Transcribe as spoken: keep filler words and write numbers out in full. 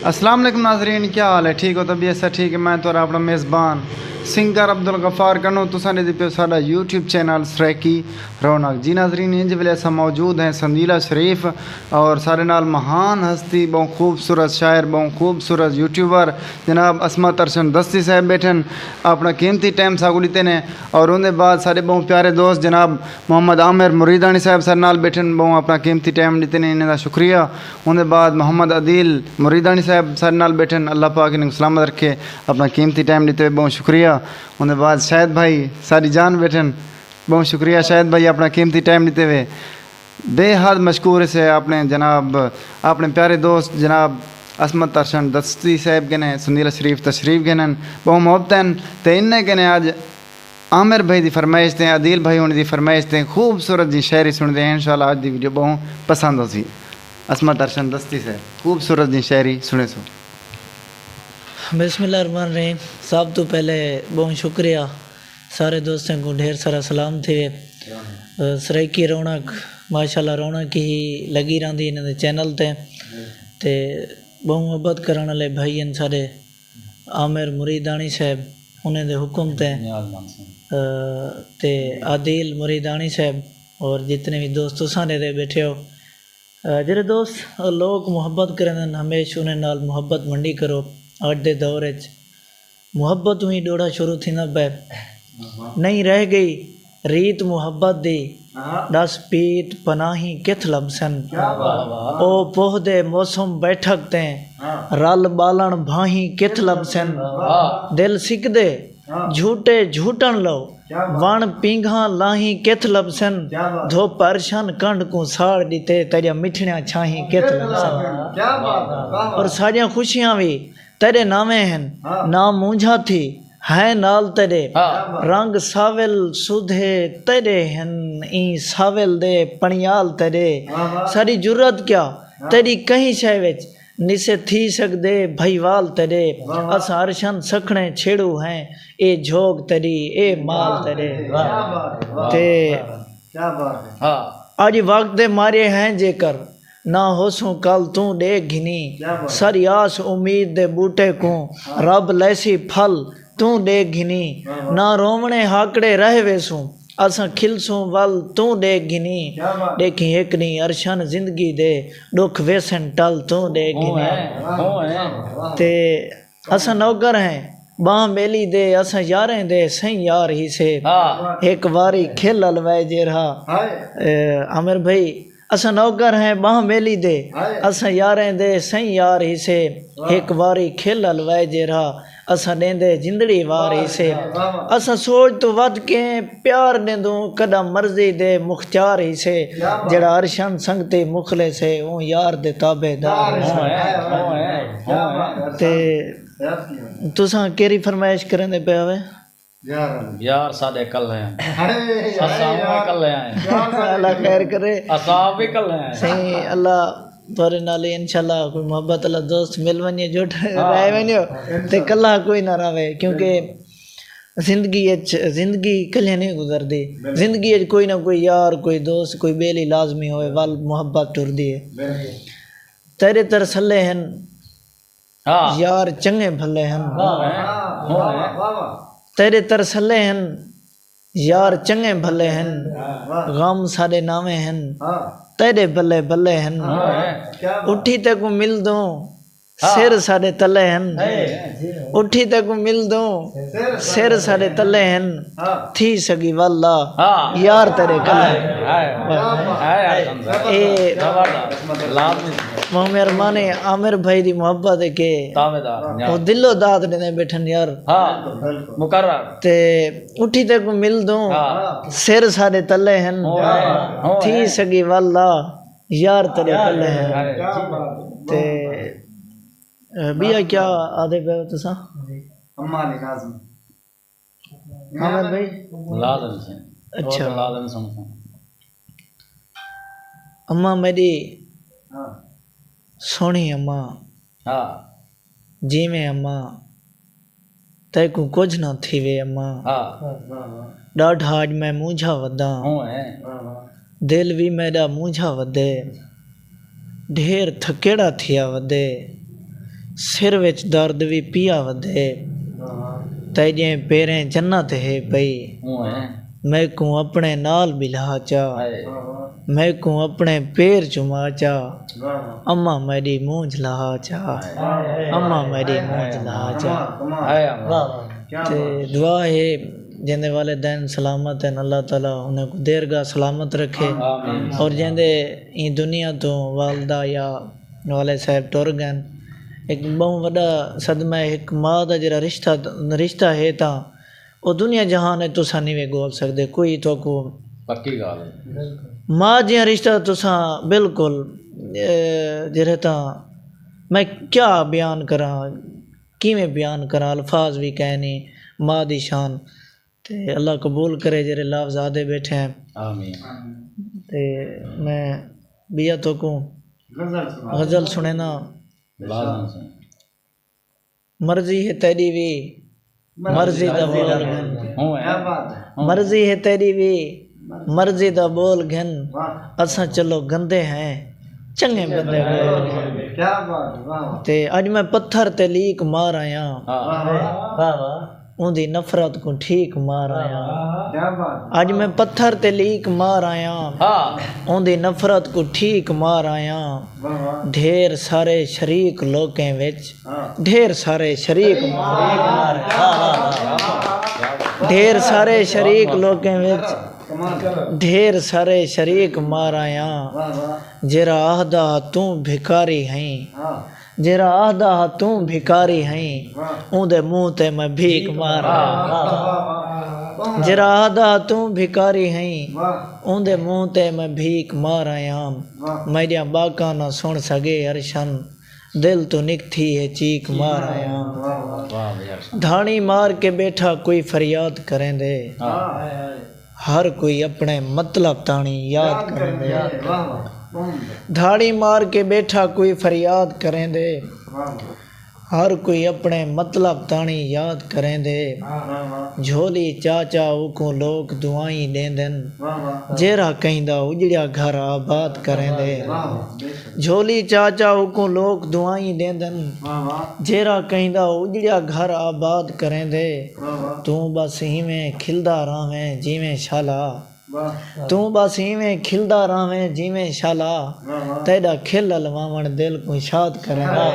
السلام علیکم ناظرین، کیا حال ہے؟ ٹھیک ہو؟ طبیعت سا ٹھیک ہے؟ میں تہاݙا اپݨا میزبان سنگر عبدالغفار کنوں تساں ݙیہدے پیو ساݙا یوٹیوب چینل سرائیکی رونق۔ جی ناظرین، انج ویلے اساں موجود ہیں سندیلہ شریف اور ساݙے نال مہان ہستی، ٻہوں خوبصورت شاعر، ٻہوں خوبصورت یوٹیوبر جناب عصمت ارشن دستی صاحب ٻیٹھن، اپݨا قیمتی ٹائم ساکوں ݙتے نے۔ اور اوندے بعد ساݙے ٻہوں پیارے دوست جناب محمد عامر مریدانی صاحب ساݙے نال ٻیٹھن، ٻہوں اپݨا قیمتی ٹائم ݙتے نے، انہاں دا شکریہ۔ اوندے بعد محمد عدیل مریدانی صاحب ساݙے نال ٻیٹھن، اللہ پاک انہاں کوں سلامت رکھے، اپݨا قیمتی ٹائم ݙتے وے، ٻہوں شکریہ۔ اوندے بعد شاہد بھائی ساݙی جان ٻیٹھن، ٻہوں شکریہ شاہد بھائی، اپݨا قیمتی ٹائم ݙتے وے۔ بے حد مشکور سے اپݨے جناب، اپݨے پیارے دوست جناب عصمت ارشن دستی صاحب کنے سندیلہ شریف تشریف گھنن، ٻہوں محبت ہن۔ تے انہیں کنے اڄ عامر بھائی دی فرمائش تے، عدیل بھائی ہوݨی دی فرمائش تے خوبصورت جی شاعری سݨدے ہیں۔ انشاءاللہ اڄ دی ویڈیو ٻہوں پسند ہوسی۔ عصمت ارشن دستی صاحب، خوبصورت جی شاعری سݨیسو۔ بسم اللہ الرحمن الرحیم۔ سب توں پہلے ٻہوں شکریہ، سارے دوستاں کوں ڈھیر سارا سلام تھیوے۔ سرائیکی رونق، ماشاءاللہ رونق ہی لڳی رہندی انہاں دے چینل تے۔ تے ٻہوں محبت کرݨ والے بھائی ہن ساݙے عامر مریدانی صاحب، انہاں دے حکم تے تے عادل مریدانی صاحب، اور جتنے وی دوست تساں ݙیہدے ٻیٹھے ہو، جیڑھے دوست لوک محبت کریندن، ہمیش انہیں نال محبت ونڈی کرو۔ اڄ دے دور اچ محبت توں ہی ݙوہڑا شروع تھیندا پئے، نئیں رہ ڳئی ریت محبت دی۔ ݙس پیت پناہیں کتھ لبھسن، او پوہ دے موسم بیٹھک تیں رل ٻالݨ بھاہیں کتھ لبھسن۔ دل سکدے جھوٹے جھوٹݨ لو، وݨ پینگھاں لاہیں کتھ لبھسن۔ دھپ ارشن کنڈھ کوں ساڑ ݙتے، تیݙیاں مٹھڑیاں چھاہیں کتھ لبھسن۔ اور ساݙیاں خوشیاں وی تیݙے ناویں ہن، ناں مونجھا تھی ہیں نال تیݙے۔ رنگ ساول سودھے تیݙے ہن، ایں ساول دے پݨیال تیݙے۔ ساݙی جرات کیا تیݙی کہیں شئے وچ، نسے تھی سڳدے بھئیوال تیݙے۔ اساں ارشن سکھڑیں چھیڑو ہیں، اے جھوگ تیݙی، اے مال تیݙے۔ تے اڄ وقت دے مارے ہیں جیکر، نہ ہوسوں کل توں ݙیکھ گھنی۔ ساری آس امید دے ٻوٹے کوں، رب لیسی پھل توں ݙیکھ گھنی۔ نہ رووݨے ہاکڑے رہ ویسوں، اساں کھلسوں ول توں ݙیکھ گھنی۔ ݙیکھیں ہک ݙینہہ ارشن زندگی دے، ݙکھ ویسن ٹل توں ݙیکھ گھنی۔ تے اساں نوکر ہیں ٻانہہ ٻیلی دے، اساں یاریں دے سئیں یار ہیسے۔ ہک واری کھل الوائے جیرھا۔ عامر بھائی، اساں نوکر ہیں ٻانہہ ٻیلی دے، اساں یاریں دے سئیں یار ہیسے۔ ہک واری کھل الوائے جیرھا، اساں ݙیندے جندڑی وار ہیسے۔ اساں سوچ توں ودھ کے پیار ݙیندوں، کݙاں مرضی دے مختیار ہیسے۔ جیڑھا ارشن سنگتی مخلص ہے، اوں یار دے تابع دار ہیسے۔ تے تساں کیڑھی فرمائش کریندے پئے ہوئے؟ یار ساڈے کلھے ہیں۔ اساں اوویں کلھے ہیں۔ اللہ خیر کرے۔ اساں آپ وی کلھے ہیں۔ سائیں، اللہ تہاڈے نال ہی، انشاءاللہ کوئی محبت والا دوست مل ونجے، جٹ رہ ونجو تے کلھا کوئی نہ رہوے، کیونکہ زندگی اچ، زندگی کلھے نہیں گزردی۔ زندگی اچ کوئی نہ کوئی یار، کوئی دوست، کوئی بیلی لازمی ہوئے، ول محبت ٹردی ہے۔ تیرے ترسلے ہن، یار چنگے بھلے ہن۔ تیݙے ترسلے ہن، یار چنگے بھلے ہن۔ غم ساݙے ناویں ہن، تیݙے بلے بلے ہن۔ اٹھی تیکوں ملدوں، سر ساݙے تلے ہن۔ اٹھی تیکوں ملدوں، سر ساݙے تلے ہن۔ تھی سڳی ول آ، یار تیݙے کلھے۔ اے محمد ارمان عامر بھائی دی محبت ہے کہ او دلو داد ݙیندے ٻیٹھن یار۔ تے اٹھی تیکوں ملدوں، سر ساݙے تلے ہن۔ تھی سڳی ول آ، یار تیݙے کلھے ہن۔ تے ٻیا کیا آہدے پئے ہو تساں؟ اماں علی ناظم۔ حامد بھائی۔ لازم سئیں۔ اچھا۔ لازم سݨسوں۔ اماں میݙی۔ ہاں۔ سوہݨی اماں۔ ہاں۔ جیویں اماں۔ تیکوں کجھ نہ تھیوے اماں۔ ہاں۔ ݙاڈھا اڄ میں مونجھا وداں۔ ہوں ہے۔ دل وی میݙا مونجھا ودے۔ ڈھیر تھکیڑا تھیا ودے۔ سر وچ درد وی پیا ودے، تیݙیں پیریں جنت ہے پئی۔ میکوں اپݨے نال ٻلھا چا، میکوں اپݨے پیر چما چا، اماں میݙی مونجھ لہا چا، اماں میݙی مونجھ لہا چا۔ تے دعا ہے جیندے والدین سلامت ہن، اللہ تعالیٰ انہاں کوں دیرگاہ سلامت رکھے، اور جیندے ایں دنیا توں والدہ یا والد صاحب ٹر ڳئن۔ ہک ٻہوں وݙا صدمہ ہے۔ ہک ماء دا جیڑھا رشتہ، رشتہ ہے تاں او دنیا جہان اچ تساں نیویں ڳول سڳدے، کوئی تہاکوں پکی ڳالھ ہے۔ ماء جیہاں رشتہ تساں بالکل، اے، جیڑھے تاں میں کیا بیان کراں، کیویں بیان کراں، الفاظ وی کائنی ماء دی شان۔ تے اللہ قبول کرے جیڑھے لفظ آہدے ٻیٹھے ہیں۔ تے میں ٻیا تہاکوں غزل سݨینداں۔ مرضی ہے تیݙی وی، مرضی دا ٻول گھن۔ مرضی ہے تیݙی وی، مرضی دا ٻول گھن۔ اساں چلو گندے ہیں، چنڳے بندے ڳول گھن۔ تے اڄ میں پتھر تے لیک مار آیاں، اوندی نفرت کوں ٹھیک مار آیاں۔ اڄ میں پتھر تے لیک مار آیاں، اوندی نفرت کوں ٹھیک مار آیاں۔ ڈھیر سارے شریک لوکیں وچ، ڈھیر سارے شریک مار، ڈھیر سارے شریک لوکیں وچ، ڈھیر سارے شریک مار آیاں۔ جیڑھا آہدا ہا توں بھکاری ہئیں، جیڑھا آہدا ہا توں بھکاری ہئیں، اوندے منہ تے میں بھیک مار آیاں۔ جیڑھا آہدا ہا توں بھکاری ہئیں، اوندے منہ تے میں بھیک مار آیاں۔ میݙیاں ٻاکاں نہ سݨ سڳے ارشن، دل توں نک تھی ہے چیک مار آیاں۔ دھاݨی مار کے ٻیٹھا کوئی فریاد کریندے، ہر کوئی اپݨے مطلب تاݨی یاد کریندے۔ دھاڑی مار کے ٻیٹھا کوئی فریاد کریندے، ہر کوئی اپݨے مطلب تاݨی یاد کریندے۔ جھولی چا چا اوکوں لوک دعائیں ݙیندن، جیڑھا کہیں دا اجڑیا گھر آباد کریندے۔ جھولی چا چا اوکوں لوک دعائیں ݙیندن، جیڑھا کہیں دا اجڑیا گھر آباد کریندے۔ توں بس ایویں کھلدا رہویں جیویں شالا، توں بس ایویں کھلدا رہویں جیویں شالا، تیݙا کھل الواوݨ دل کوں شاد کریندے۔